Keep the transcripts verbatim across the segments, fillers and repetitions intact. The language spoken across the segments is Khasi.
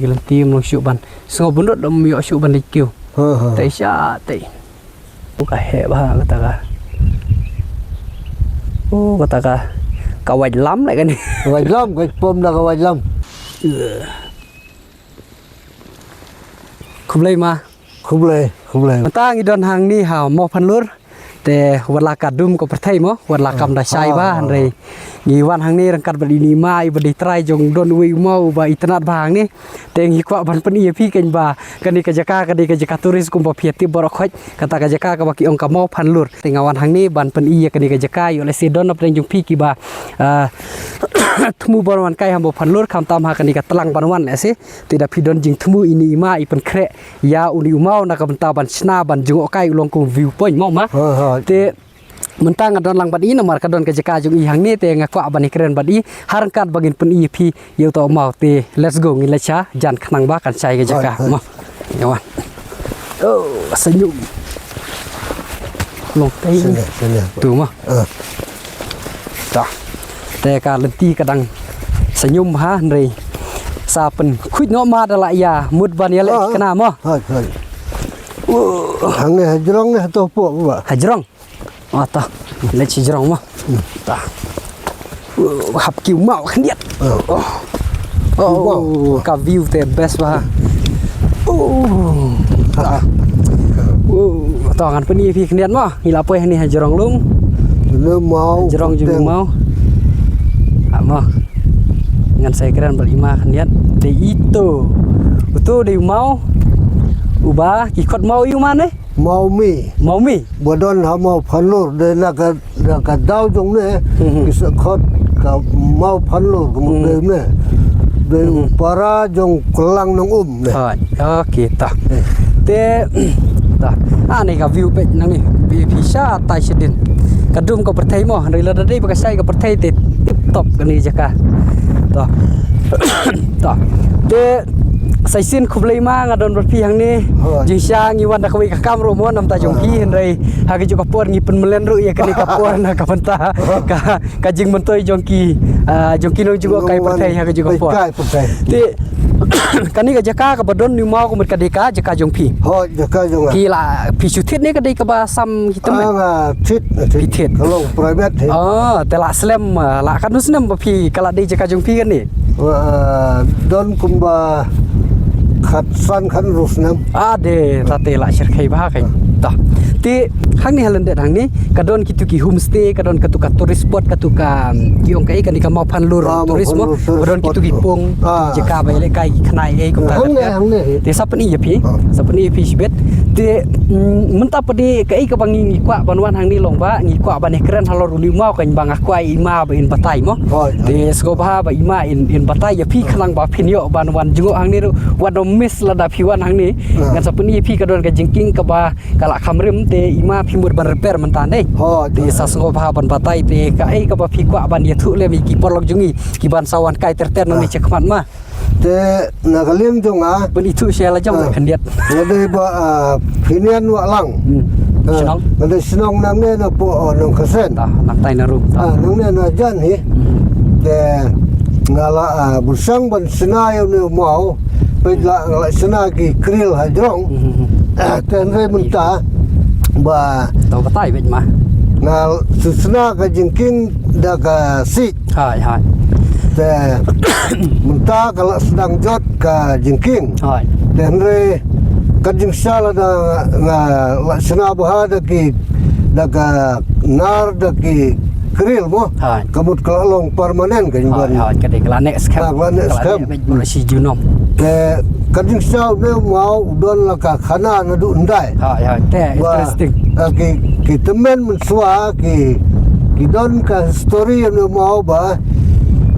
Lynti mlong shuh ban. Sngewbha bun dot dom ïoh shuh ban leit kiew. Ha, ha. Te sha te. U ka heh bha kata ka. U kata ka. Ka wait lam leh kane. Ka wait lam, ka pom da ka wait lam. Khublei ma. Khublei, khublei. Mynta ngi don hangne ha Mawphanlur. Te wat la ka dum ka pyrthei mo, wat la kam da shai ba, hynrei ngi wan hangne ryngkat bad ine i ma, i ba dei trai jong don uwei u maw uba itynnad ba hangne. Te ngi kwah ban pyni ïa phi kane ba kane ka jaka ka dei ka jaka tourist kumba phi tip baroh khoit, kata ka jaka kaba ki ong ka Mawphanlur. Te nga wan hangne ban pyni ïa kane ka jaka, ïoh lehse don na pdeng jong phi kiba, ah, thmu ban wan kai ha Mawphanlur, khamtam ha kane ka tlang ban wan lehse. Te da phi don jingthmu ine i ma i pynkhreh ïa une u maw na ka bynta ban shna ban jngoh kai u long kum view point mo ma. Te mynta nga don lang bad i namar ka don ka jaka jong i hangne te nga kwah ban ïakren bad i ha ryngkat ba ngin pyni ïa phi ïa uta u maw. Te let's go ngin leit sha jan khnang ba kan shai ka jaka mo. Ïa wan. Oh, senyum. Long tai. Tu mo. Ta. Te ka lynti ka dang senyum ha hynrei sa pynkhuid noh ma da la ïa mut ban ïaleh kane mo. Hangne ha jrong ne ha to po ba. Ha jrong. Oh, ta. Leit shi jrong mo. Ta. Uh, hap kiew maw khyndiat. Oh. Oh, ka view te best ba. Oh. Ta. Oh, ta ngan pyni phi khyndiat mo. Ngi la poi hangne ha jrong lum. Jrong jong maw. Ha mo. Ngan sa kren bad i ma khyndiat. Te ito. Uto dei u maw. Uba ki khot maw ïa u ma ne. Mawmi. Mawmi. Ba don ha Mawphanlur, dei na ka, na ka daw jong ne, ki sa khot ka Mawphanlur, ka mut dei ne. Dei u para jong Klang Nongum ne. Hooid, okay, ta. Te, ta. Ah, ne ka view peit nangne, phi sha tai shadien. Ka dum ka pyrthei mo, hynrei lada dei ba ka shai ka pyrthei te tip top kane jaka. Ta. Ta. Te, Sa shisien khublei ma nga don bad phi hangne. Jingshisha ngi wan da kawei ka kam ruh mo namta jong phi hynrei ha kajuh ka por ngi pynmlien ruh ïa kane ka por na ka bynta ka, ka jingmyntoi jong ki, ah, jong ki nongjngohkai pyrthei ha kajuh ka por. Te kane ka jaka kaba don une u maw ka mut ka dei ka jaka jong phi. Hooid, jaka jong nga. Phi la phi shu thied ne ka dei kaba sam ki tymmen? Ah, nga thied, nga thied. Phi thied. Ka long private thied. Ah, te la slem, ah, la katno snem ba phi ka la dei jaka jong phi kane? Wa, don kumba khatsan khatwei snem. Ah, de, ta te la shyrkhei bha kein. Ta. Te hangne ha lyndet hangne ka don kitu ki homestay, ka don katu ka tourist spot, katu ka, mm, ki ong kaei kane ka Mawphanlur tourist mo. Ka don kitu ki pung, jaka ba ïalehkai ki khynnah ei kumta. Te sa pyni ïa phi. Sa pyni ïa phi shibit. Te, mm, mynta pat de kaei kaba ngi, ngi kwah ban wan hangne long ba ngi kwah ban ïakren halor une u maw kein ba nga kwah i ma ba in batai mo. Te sngewbha ba i ma in, in batai ïa phi khnang ba phin ïoh ban wan jngoh hangne ruh. Wat ym miss lada phi wan hangne. Ngan sa pyni ïa phi ka don ka jingkieng kaba ka la kham rim te i ma phi mut ban repair mynta ne. Te sa sngewbha ban batai te kaei kaba phi kwah ban ïathuh lem ïa ki paralok jong ngi kiban sa wan kai ter ter nangne shakhmat ma. Te na ka liang jong nga. Pynithuh sha la jong khyndiat. Nga dei ba, ah, Phinian Wahlang. Shnong? Nga dei shnong nangne na poh, oh, Nongkhasen. Ta, nangtai na rum. Ah, nangne na jan hi. Te nga la, ah, bursang ban shna ïa une u maw. Peit la, nga la shna ki kril ha jrong. Ah, te hynrei mynta ba. To batai beit ma. Nga shu shna ka jingkieng da ka siej. Hai, hai. Te mynta ka la sdang jot ka jingkieng. Hai. Te hynrei ka jingshisha lada nga la shna bha da ki, da ka nar da ki kril mo. Hai. Ka mut ka la long permanent ka jingdon. Hai, hai, ka dei ka la neh skhem. Ka la neh skhem. Ka la neh beit bro shi junom. Te ka jingshisha une u maw u don la ka khana naduh hyndai. Hai, hai. Te interesting. Ah, ki, ki tymmen mynshuwa ki, ki don ka history une u maw ba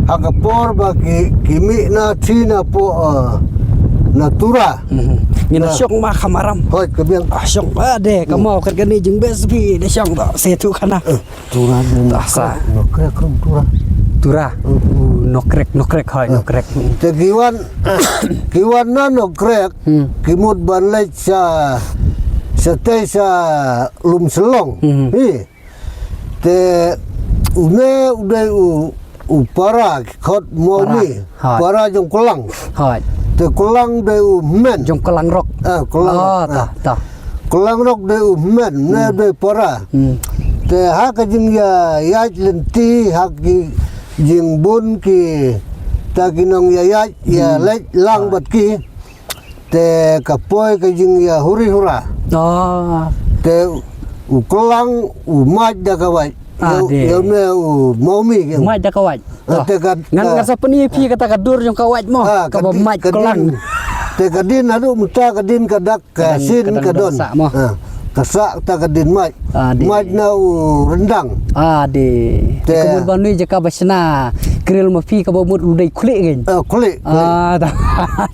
ha ka por ba ki, ki mih na thi na poh, ah, na Tura. Ngin da shong ma kham aram. Hooid, ka biang. Ah, shong ba de ka maw kat kane jingbeh phi da shong ba se tu khana. Tura de. Nokrek, Nokrek kum Tura. Tura. Nokrek, Nokrek, hooid, Nokrek. Te ki wan, ki wan na Nokrek, ki mut ban leit sha, sha tei sha Lumshillong. Hi. Te une u dei u, u para ki khot Mawmi. Para jong Klang. Hooid. Te Kulang dei u hynmen. Jong Kulang Rok. Ah, Kulang Rok. Ah, ta, ta. Kulang Rok dei u hynmen, ne dei para. Hmm. Te ha ka jingïaid lynti, ha ki jingbun ki, ta ki nongïaid, ïa leit lang bad ki. Te ka poi ka jingïahuri hura. Ah. Te u Kulang u mait da ka wait. Ah, ïa u, ïa u ne u Maumi ki. Mait da ka wait. Ah, te ka, ngan, ngan sa pyni phi kata ka dur jong ka wait mo. Ah, kaba mait Kulang. Te ka din haduh mynta ka din ka dak ka sin ka don. Ka don, ka don sah mo. Ah, ka sah ta ka din mait. Ah, dei. Mait na u ryndang. Ah, dei. Te ka mut ba nui jaka ba shna kriel ma phi kaba mut u dei khlieh kein. Ah, khlieh. Ah, ta,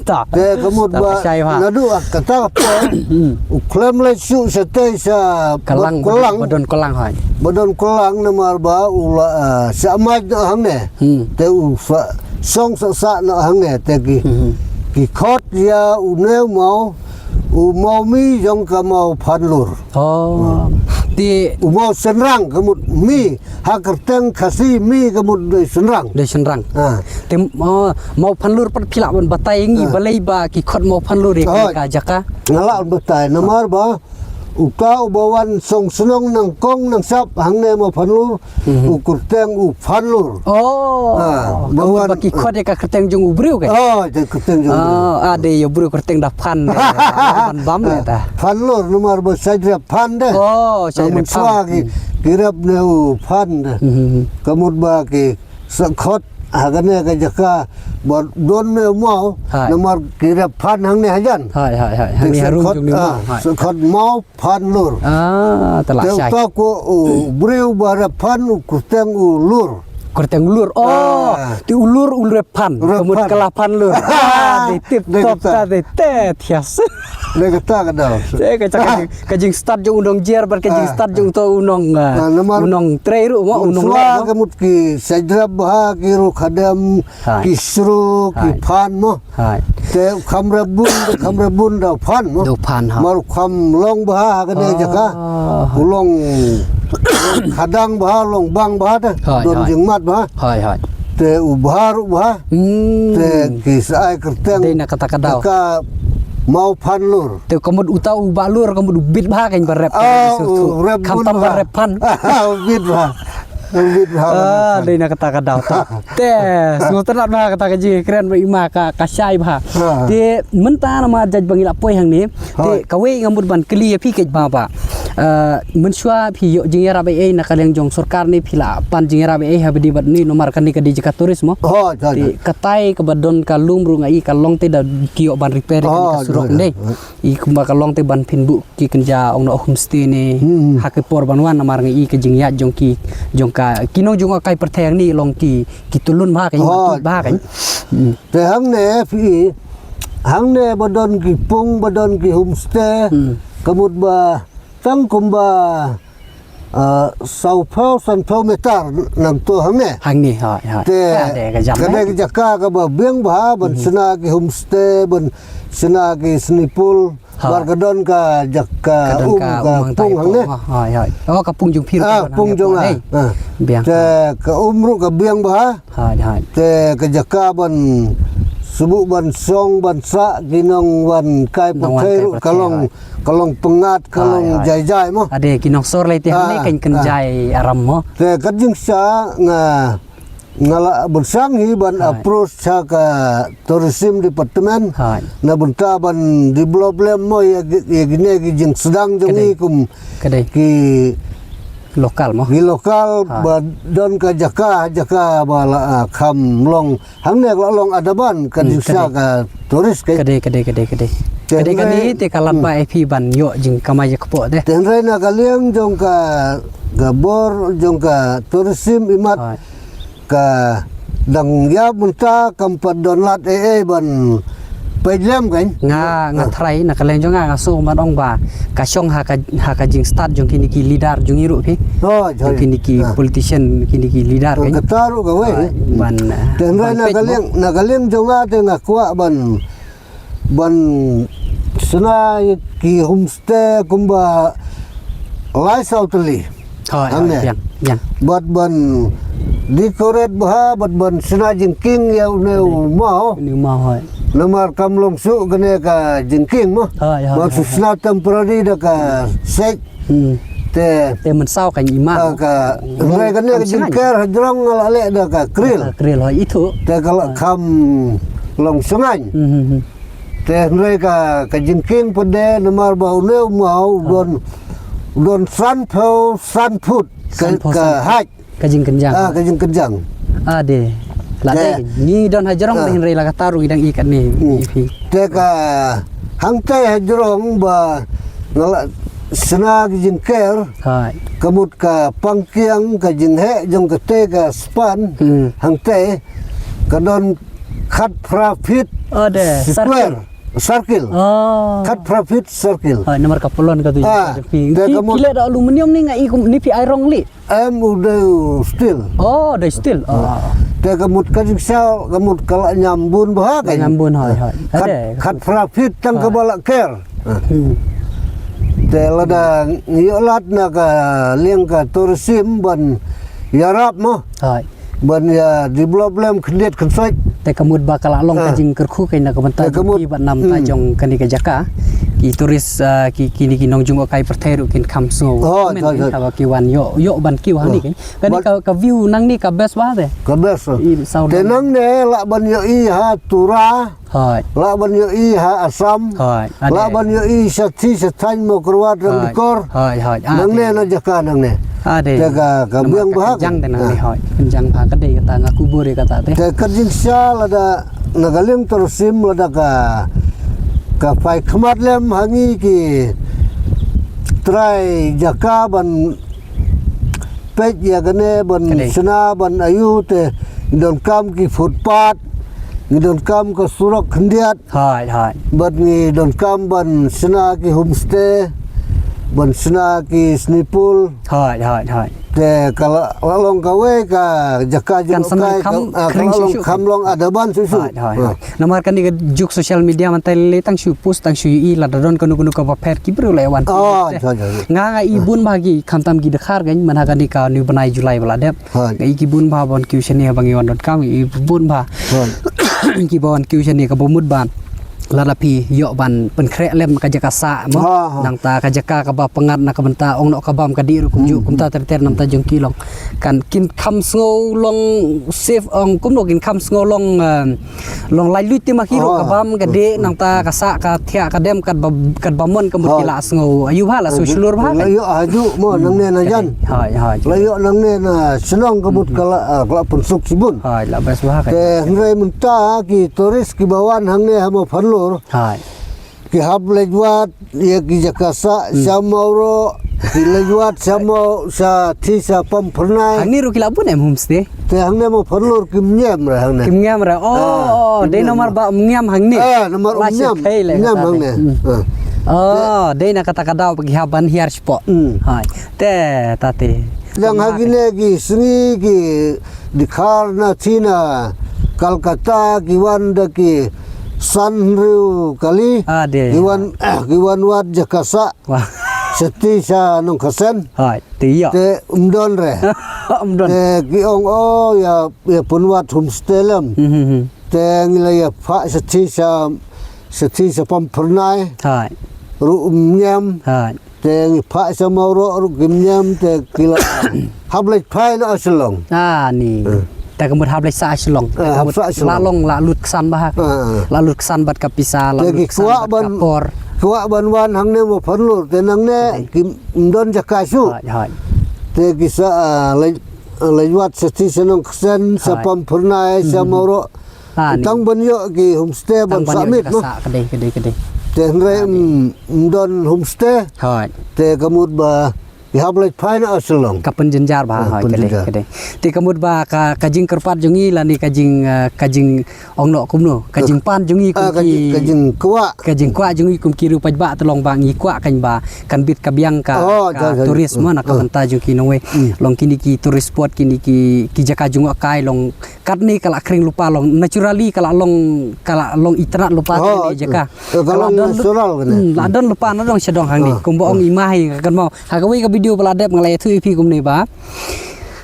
ta. Te ka mut ba naduh kata ka por u khlem leit shuh shatei sha Kulang, ba don Kulang hoi. Ba don Kulang namar ba u la, ah, sah mait noh hangne. Hmm. Te u sah, song sah sah noh hangne te ki, ki khot ïa u ne u maw, u Maumi jong ka Mawphanlur. Oh. Te u Mawsynrang ka mut mi, ha kyrteng Khasi mi ka mut dei synrang. Dei synrang. Ah. Te, oh, Mawphanlur pat phi lah ban batai ngi balei ba ki khot Mawphanlur ïa ka jaka. Nga lah ban batai namar ba uta uba wan song shnong nangkong nangsap hangne Mawphanlur, u kyrteng u Phanlur. Oh. Ah, ka mut ba ki khot ïa ka kyrteng jong u briew kein. Oh, ïa ka kyrteng jong u briew. Ah, dei ïa u briew kyrteng da Phan de. Ban bam de ta. Phanlur namar ba shai rep phan de. Oh, shai rep phan. Ki, ki rep ne u phan de. Hmm. Ka mut ba ki sa khot ha kane ka jaka ba don ne u maw. Hai. Namar ki rep phan hangne hajan. Hai, hai, hai. Hangne harum jong ne u maw. Hai. Sa khot Mawphanlur. Ah, te la shai. Te uta ko u briew ba rep phan u kyrteng u Lur. Kyrteng u Lur. Oh, te u Lur u rep phan. Ka mut ka la phanlur. Ah, dei tip top ta dei te thias. Dei kata ka daw. Te ka jaka Ka jingstad jong u nongjer bad ka jingstad jong uto u nong, ah, u nongtrei ruh mo, u nongleh mo. Ka mut ki saidrap bha, ki ruh khadem, ki sru, ki phan mo. Te u kham rebun, u kham rebun da u phan mo. Da u phan ha. Mar u kham long bha ha kane jaka. U long khadang bha, long bang bha te. Don jingmat bha. Te u bha ruh bha. Hmm. Te ki sa ai kyrteng. Dei na kata ka daw. Ka Mawphanlur. Te ka mut uta u Bahlur ka mut u bit bha kein ba rep. Ah, u rep bun bha. Khamtam ba rep phan. U bit bha. U bit bha. Ah, dei na kata ka daw ta. Te sngewtynnat bha kata ka jingkren ba i ma ka, ka shai bha. Te mynta namar jait ba ngi la poi hangne. Te kawei nga mut ban kylli ïa phi keit ba ba. Ah, mynshuwa phi ïoh jingïarap ei ei na ka liang jong sorkar ne phi la pan jingïarap ei ei ha ba dei bad ni namar kane ka dei jaka tourist mo. Te katai kaba don ka lum ruh nga i ka long te da ki ïoh ban repair ïa ka surok ne. I kumba ka long te ban pynbuh ki kynja ong na homestay ne. Hmm. Ha ka por ban wan namar nga i ka jingïaid jong ki, jong ka ki nong jong ka kai pyrthei ne long ki, ki tulun bha ka i bha ka. Hmm. Te hangne phi, hangne ba don ki pung, ba don ki homestay, ka mut ba tang kumba, ah, saw phew, san phew meter nangto hangne. Hangne, ha, ha. Te ka dei ka jaka kaba biang bha ban shna ki homestay, ban shna ki swimming pool. Bar ka don ka jaka um, ka pung hangne. Oh, ka pung jong phi ruh. Ah, pung jong nga. Te ka um ruh ka biang bha. Hai, hai. Te ka jaka ban sbu ban song ban sah ki nong wan kai pyrthei ruh ka long, ka long pyngngad, ka long jai jai mo. Ade ki nong sor lei te hangne kan kynjai aram mo. Te ka jingshah nga, nga la bunsang hi ban approach sha ka tourism department. Na bynta ban develop lem mo ïa kine ki jingsdang jong ngi kum ki local mo. Ki local ba don ka jaka, jaka ba la, ah, kham long hangne la long adaban ka jingshah ka tourist ka. Ka dei, ka dei, ka dei, ka dei. Ka dei kane te ka lad ba ïa phi ban ïoh jingkamai jingkpoh te. Te hynrei na ka liang jong ka, ka bor jong ka tourism imat ka dang ïa mynta kam pat don lad ei ei ban peit lem kan. Nga, nga trai na ka liang jong nga, nga shu ban ong ba ka shong ha ka, ha ka jingstad jong kine ki leader jong ngi ruh phi. Jong kine ki politician, kine ki leader kan. Kata ruh kawei. Ban, te hynrei na ka liang, na ka liang jong nga te nga kwah ban, ban shna ki homestay kumba lai saw tylli. Bad ban decorate bha bad ban shna jingkieng ïa une u maw. Une u maw, hoi. Namar kam long shuh kane ka jingkieng mo. Hoi, hoi, hoi, hoi. Ban shu shna temporary da ka sek. Hmm. Te, te mynsaw ka i maw. Ah, ka, hynrei kane ka jingker hajrong nga la leh da ka kril. Ka kril, hoi, itu. Te ka la kham long shngaiñ. Hmm, hmm, hmm. Te hynrei ka, ka jingkieng pat de namar ba une u maw u don, u don sanphew san phut ka, san phew ka san phut. Height. Ka jingkynjang. Ah, ka jingkynjang. Ah, de. La de. Ngi don hajrong de hynrei la katta ruh ngi dang i katne. Hmm. I phi. Te ka hangtai hajrong ba nga la shna ka jingker. Hoi. Ka mut ka pangkieng ka jingheh jong kata ka span. Hmm. Hangtai ka don khatphra feet. Oh, de, square. Circle. Circle. Oh. Khatphra feet circle. Hoi, namar ka pylon ka tu. Ah, phi, te phi, ka mut phi leh da aluminium ne nga i kum ne phi ai rong leh. Em, u dei u steel. Oh, dei steel. Oh. Te ka mut ka jingshai, ka mut ka la ñiam bun bha ka. Ñiam bun, hoi, hoi. Khat, ade, khatphra feet tang kaba la ker. Hmm. Te lada ngi ïoh lad na ka liang ka tourism ban ïarap mo. Hoi. Ban ïa develop lem khyndiat khynsoit. Te ka mut ba ka la long ka jingkyrkhu kein na ka bynta jong ki bad na ka bynta jong kane ka jaka. Ki tourist, ah, ki, kine ki nongjngohkai pyrthei ruh kin kham sngew. Oh, hooid, hooid. Haba ki wan ïoh, ïoh ban kiew hangne kein. Kane ka, ka view nangne ka best bha te. Ka best. Te nangne lah ban ïohi ha Tura. Hooid. Lah ban ïohi ha Assam. Hooid. Lah ban ïohi shathie shathaiñ Mawkyrwat Ryngdkor. Hooid, hooid. Nangne na jaka nangne. Ade. Te ka, ka biang bha. Kynjang te nangne, hooid. Kynjang bha ka dei kata nga kubur ïa kata te. Te ka jingshai lada na ka liang tourism lada ka, ka phai khmat lem ha ngi ki trai jaka ban peit ïa kane ban shna ban aiu te ngi donkam ki footpath, ngi donkam ka surok khyndiat. Hooid, hooid. Bad ngi donkam ban shna ki homestay, ban shna ki swimming pool. Hooid, hooid, hooid. Te ka la, la long kawei ka jaka jong ka, ah, ka la long kham long adaban shuh shuh. Hooid, hooid, hooid. Namar kane ka juk social media mynta lei tang shu post tang shu ïohi lada don kano kano kaba pher ki briew la wan. Nga, nga i bun bha ki khamtam ki dkhar kein man ha kane kane u bnai July ba la dep. Nga i ki bun bha ban kiew shane haba ngi wan donkam i bun bha. Kiba wan kiew shane kaba mut ban lada phi ïoh ban pynkhreh lem ka jaka sah mo. Nangta ka jaka kaba pyngngad na ka bynta ong noh ka bam ka dih ruh kumjuh kumta ter ter nangta jong ki long kan kin kham sngew long safe ong kumno kin kham sngew long, eh, long laitluid te ma ki ruh ka bam ka dih nangta ka sah ka thiah ka dem katba, katba mon ka mut ki la sngew aiu bha la sngew shlur bha. La ïoh hajuh mo nangne na jan. Hooid, hooid. La ïoh nangne na shnong ka mut ka la, ah, ka la pynsuk shibun. Hooid, la best bha ka. Te hynrei mynta ki tourist kiba wan hangne ha Mawphanlur. Hooid. Ki hap leit wad ïa ki jaka sah sha Mawroh, ki leit wad sha Maw, shathie sha Pamphyrnai. Hangne ruh ki la bun em homestay. Te hangne Mawphanlur kim ñiam re hangne. Kim ñiam re. Oh, oh, dei namar ba ym ñiam hangne. Ah, namar ym ñiam. Ñiam hangne. Oh, dei na kata ka daw ba ki hap ban hiar shapoh. Hooid. Te, ta te. Dang ha kine ki sngi ki dkhar na China, Calcutta, ki wan da ki san hynriew kali. Ade. Ki wan, ki wan wad jaka sah. Wah. Shathie sha Nongkhasen. Hooid, te ïa. Te ym don re. Ym don. Te ki ong o ïa, ïa pynwad homestay lem. Hmm, hmm, hmm. Te ngi la ïa phah shathie sha, shathie sha Pamphyrnai. Hooid. Ruh ym ñiam. Hooid. Te ngi phah sha Mawroh ruh kim ñiam te ki la hap leit phai noh Shillong. Ah, ni. Eh. Te ka mut hap leit sah Shillong. Eh, hap sah Shillong. La long la lut ksan bha. Eh, eh. La lut ksan bad ka pisa, la lut ksan bad ka por. Te ki kwah ban, kwah ban wan hangne Mawphanlur te nangne kim don jaka shuh. Hooid, hooid. Te ki sa, ah, leit, leit wad shathie sha Nongkhasen, sha Pamphyrnai, sha Mawroh. Ah, ni. Tang ban ïoh ki homestay ban sah miet mo. Ka dei, ka dei, ka dei. Te hynrei ym, ym don homestay. Hooid. Te ka mut ba ki hap leit phai noh Shillong. Ka pynjynjar bha, hooid, ka dei, ka dei. Te ka mut ba ka, ka jingkyrpad jong ngi lane ka jing, eh, ka jing ong noh kumno, ka jingpan jong ngi kum ki, ka jingkwah. Ka jingkwah jong ngi kum ki riew paidbah te long ba ngi kwah kein ba kan bit ka biang ka, ka tourist mo na ka bynta jong ki nongwei. Long kine ki tourist spot kine ki, ki jaka jngohkai long Katne ka la khring lypa long, naturally ka la long, ka la long itynnad lypa kane jaka. Ka la long natural kane. Hmm, la don lypa na dong sha dong hangne. Kumba ong i ma hi ka kynmaw. Ha kawei ka video ba la dep nga la ïathuh ïa phi kumne ba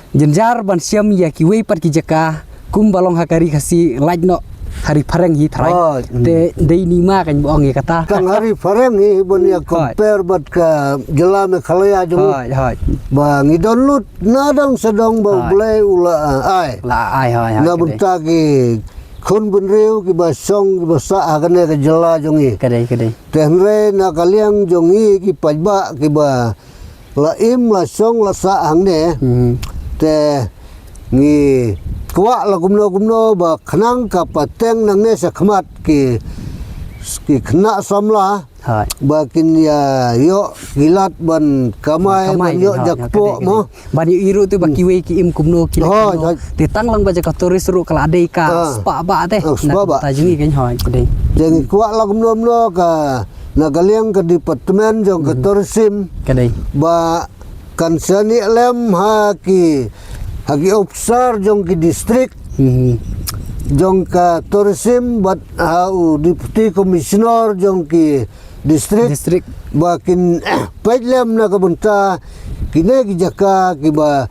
Jynjar ban shem ïa kiwei pat ki jaka kumba long ha ka ri Khasi lait noh ha ri phareng hi trai. Te dei ni ma kan ba ong ïa kata. Tang ha ri phareng hi ban ïa compare bad ka jylla Meghalaya jong ngi. Ba ngi don lut na dang sha dang ba U Blei u la ai. La ai hoi hoi. Na bynta ki khun bynriew kiba shong kiba sah ha kane ka jylla jong ngi. Ka dei ka dei. Te hynrei na ka liang jong ngi ki paidbah kiba la im la shong la sah hangne. Te ngi kwah la kumno kumno ba khnang ka pateng nangne sha khmat ki ki khynnah samla. Ba kin ïa ïoh kilat ban kamai ban ïoh jakpoh mo. Ban ïoh iru tu ba kiwei ki im kumno kilat kumno. Te tang lang ba jaka tourist ruh ka la dei ka spah ba te. Na ta jong ngi kan hoi ka dei. Te ngi kwah la kumno kumno ka na ka liang ka department jong ka tourism. Ka dei. Ba kan sani lem ha ki ha ki officer jong ki district jong ka tourism bad ha u deputy commissioner jong ki district. Ba kin peit lem na ka bynta kine ki jaka kiba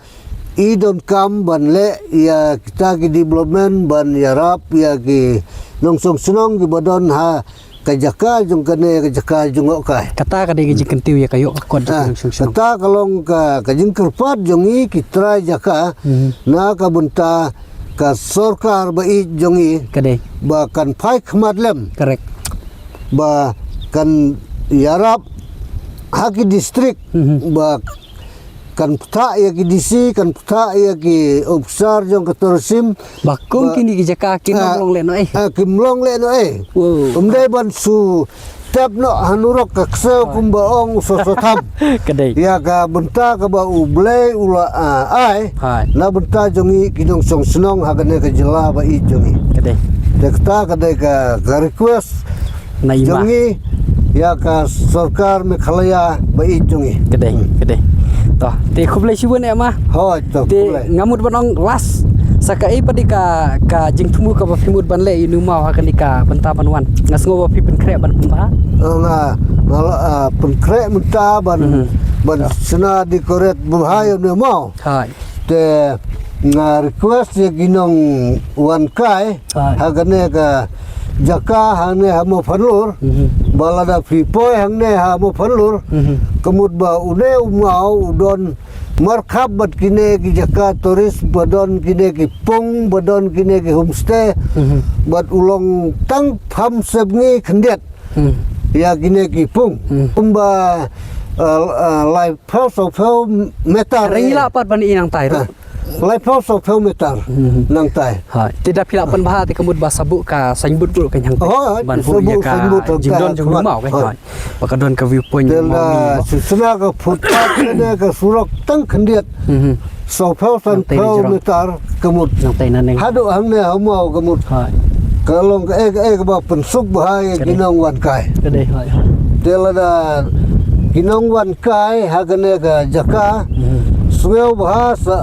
i donkam ban leh ïa kita ki development ban ïarap ïa ki nongshong shnong kiba don ha ka jaka jong kane ka jaka jngohkai. Kata ka dei ka jingkyntiew ïa ka ïoh ka kot jong ka nongshong shnong. Kata ka long ka ka jingkyrpad jong ngi ki trai jaka na ka bynta ka sorkar ba ïeit jong ngi. Ka dei. Ba kan phai khmat lem. Correct. Ba kan ïarap ha ki district ba kan pynthah ïa ki D C, kan pynthah ïa ki officer jong ka tourism. Ba kum kini ki jaka kim long leh noh eh. Kim long leh noh eh. Um dei ban shu tep noh hanurok ka ksew kumba ong u soso tham. Ka dei. Ïa ka bynta kaba U Blei u la ai. Na bynta jong ngi ki nongshong shnong ha kane ka jylla ba ïeit jong ngi. Ka dei. Te kata ka dei ka request jong ngi ïa ka sorkar Meghalaya ba ïeit jong ngi. Ka dei, ka dei. To, te khublei shibun eh ma. Hoi, to. Te nga mut ban ong last sa kaei pat ka ka jingthmu kaba phi mut ban leh ïa u maw ha kane ka bynta ban wan. Nga sngew ba phi pynkhreh ban pynbha. Nga nga pynkhreh mynta ban ban shna decorate bha ïa u maw. Hoi. Te nga request ïa ki nongwan kai ha kane ka jaka hangne ha Mawphanlur. Ba lada phi poi hangne ha Mawphanlur, ka mut ba une u maw u don markhap bad kine ki jaka tourist, ba don kine ki pung, ba don kine ki homestay, bad u long tang pham sepngi khyndiat ïa kine ki pung. Kumba laiphew sawphew meter. Rangi la pat ban i nang tai ruh. Laiphew sawphew meter nang tai. Te da phi lah ban bha te ka mut ba sabuk ka signboard ruh ka hangtai. Ban hu ïa ka jingdon jong u maw ka hoi. Ba ka don ka view point jong u maw. Shisna ka footpath ne ka surok tang khyndiat. Sawphew sanphew meter ka mut. Nang tai na neng. Haduh hangne ha maw ka mut. Ka long kaei kaei kaba pynsuk bha ïa ki nongwan kai. Ka dei hoi hoi. Te lada ki nongwan kai ha kane ka jaka. Sngew bha sa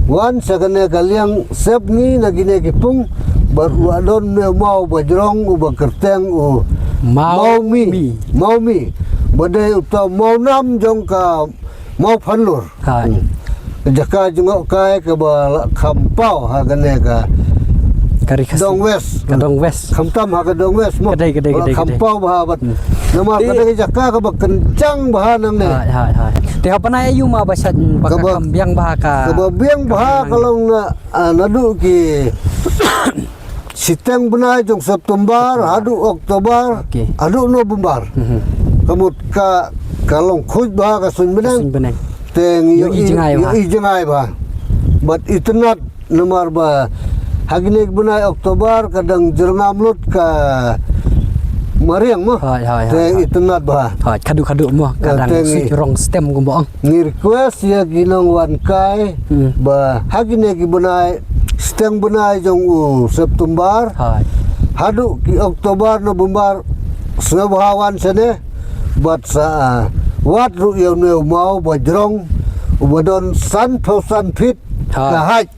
wan sa kane ka liang sepngi na kine ki pung. Bad u don ne maw ba jrong u ba kyrteng u Mawmi. Mawmi. Ba dei uta mawnam jong ka Mawphanlur. Jaka jngohkai kaba la kham paw ha kane ka Dong West. Ka Dong West. Khamtam ha ka Dong West mo. Ka dei ka dei ka dei. Kham paw bha bad. Namar ka dei ka jaka kaba kynjang bha nangne. Te ha pynai aïu ma ba shat ba ka kham biang bha ka. Kaba biang bha ka long na naduh ki shiteng bnai jong September haduh October haduh November. Ka mut ka ka long khuid bha ka suiñ bneng. Te ngi ïohi jngai bha. Bad itynnad namar ba ha kine ki bnai October ka dang jyrngam lut ka mariang mo. Te itynnad bha. Khadu khadu mo ka dang suiñ rong stem kumba ong. Ngi request ïa ki nongwan kai ba ha kine ki bnai steng bnai jong u September haduh ki October November sngewbha wan shane bad sa wad ruh ïa une u maw ba jrong uba don sanphew san feet ka height.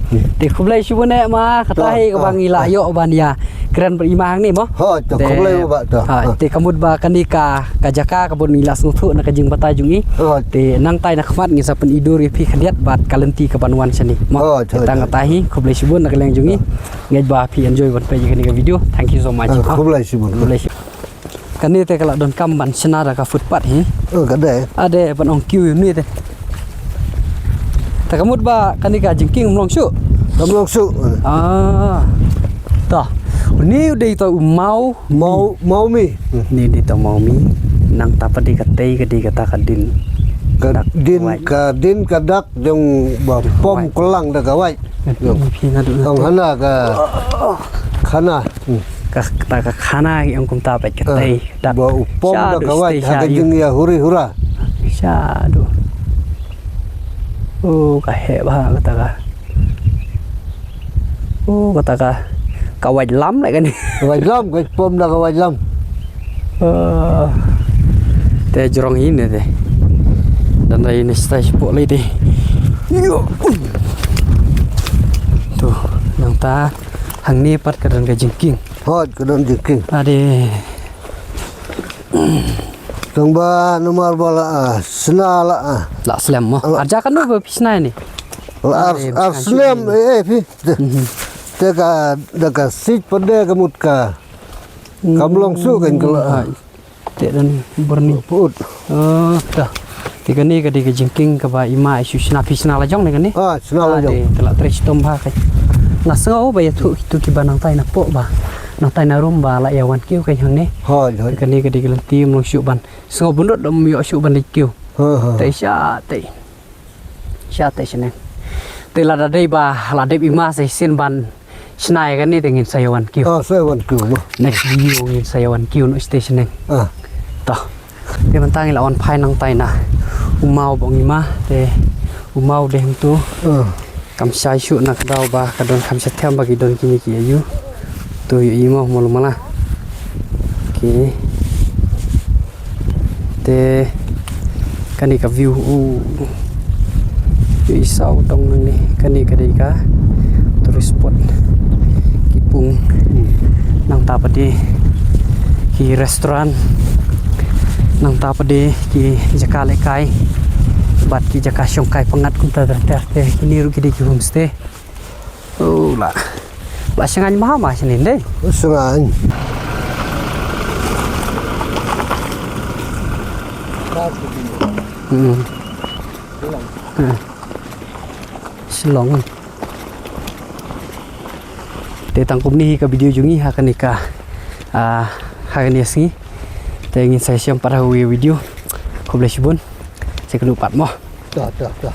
Te khublei shibun eh ma, kata hi kaba ngi la ïoh ban ïa kren bad i ma hangne mo. Te khublei ba to. Te ka mut ba kane ka, ka jaka ka bun ngi la sngewthuh na ka jingbatai jong i. Te nangtai na khmat ngi sa pyni dur ïa phi khyndiat bad ka lynti kaban wan shane mo. Te tang kata hi, khublei shibun na ka liang jong i. Ngeit ba phi enjoy ban peit ïa kane ka video. Thank you so much. Khublei shibun. Khublei shibun. Kane te ka la donkam ban shna da ka footpath hi. Ka dei. Ade ban ong kiew ïa une te. Te ka mut ba kane ka jingkieng ym long shuh. Ym long shuh. Ah. Ta. Une u dei ta u maw. Maw, maw mi. Une dei ta maw mi. Nangta pat dei ka tei ka dei kata ka din. Ka din, ka din ka dak jong ba pom klang da ka wait. Ong hana ka khana. Ka, kata ka khana ki ong kumta pat ka tei. Ba u pom da ka wait ha ka jingïa huri hura. Shaduh. Oh, ka heh bha kata ka. Oh, kata ka. Ka wait lam leh kane. Ka wait lam, ka pom da ka wait lam. Te jrong hi ne te. Dan dei ne stai sipok lei te. Yo. Tu, nangta hangne pat ka don ka jingkieng. Hot, ka don jingkieng. Ade. Tang ba namar ba la, ah, sna la, ah. La slem mo. Ar ja kano ba phi sna ne? La ar, ar slem, eh, eh, phi. Te ka, da ka sit pade ka mut ka. Kam long shuh kan ka la. Te dan burni. Put. Oh, ta. Te kane ka dei ka jingkieng kaba i ma i shu sna, phi sna la jong ne kane? Ah, sna la jong. Te la trei shitom bha ka. Nga sngew ba ïathuh kito kiba nangtai na pok ba. Nangtai na rum ba la ïa wan kiew ka hangne. Hoi, hoi. Te kane ka dei ka lynti ym long shuh ban. Sngew bun dot ym ïoh shuh ban leit kiew. Te sha te. Sha te shaneng. Te lada dei ba la dep i ma sa shisien ban shna ïa kane te ngin sa ïa wan kiew. Ah, sa ïa wan kiew mo. Next video ngin sa ïa wan kiew noh sha te shaneng. Ah. To. Te mynta ngi la wan phai nangtai na u maw ba ong i ma te u maw dei hangto. Ah. Kam shai shuh na ka daw ba ka don kham sha them ba ki don kine ki ayu. To ïohi mo, mo lum mala. Okay. Te kane ka view u ïohi saw tong nangne, kane ka dei ka tourist spot. Ki pung nangta pat de ki restaurant, nangta pat de ki jaka lehkai bad ki jaka shongkai pyngngad kumta ter ter. Te kine ruh ki dei ki homestay. Oh, la. La shngaiñ bha ma shane dei. Shngaiñ. Hmm. Hmm. Shillong. Te tang kumne hi ka video jong ngi ha kane ka, ah, ha kane ka sngi. Te ngin sa ïashem pat ha kawei ka video. Khublei shibun. Sa ïakynduh pat mo. To, to, to.